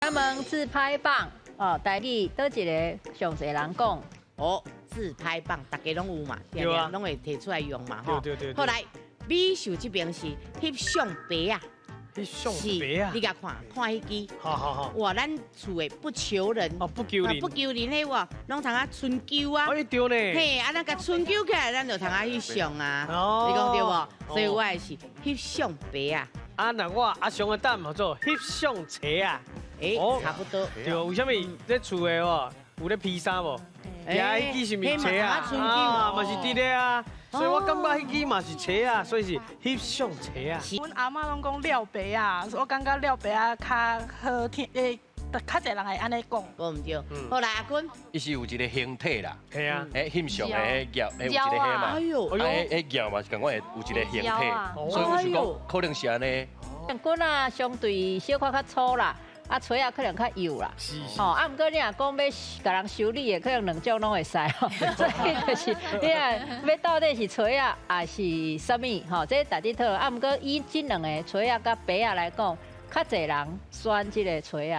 請問自拍棒哦，台語佗一个上濟人講？哦，自拍棒，大家攏有嘛，對啊。攏會提出來用嘛，吼。對對對。後來美秀這邊是翕相白啊。翕相白啊。你共看看彼支。好好好。哇，咱厝的不求人。哦，不求人。不求人彼哇，攏通啊春秋啊。哎，對呢。嘿，啊，咱共春秋起來，咱就通啊翕相啊。哦。你講對無？所以我的是翕相白啊。啊，那我阿雄的答案叫做翕相冊啊。欸，差不多。對，為啥物這厝的哦有咧披衫無？呀，彼支是毋是冊啊？啊，嘛是佇咧啊。所以我感覺彼支嘛是冊啊，所以是翕相冊啊。阮阿嬤攏講廖白啊，我感覺廖白啊較好聽，欸，較濟人會按呢講。無毋對。好來，阿坤。伊是有一个形體啦。係啊。欸，翕相的彼葉，有一个彼嘛。哎喲。啊，彼葉嘛是仝款會有一个形體，所以我想講可能是按呢。棍仔相對小可較粗啦。啊，錘仔可能較幼啦，吼，啊，毋過你若講欲共人修理的，可能兩種攏會使吼，所以就是你若欲到底是錘仔抑是啥物吼，這大家討論。啊，毋過以這兩个錘仔佮白仔來講，較濟人選這个錘仔。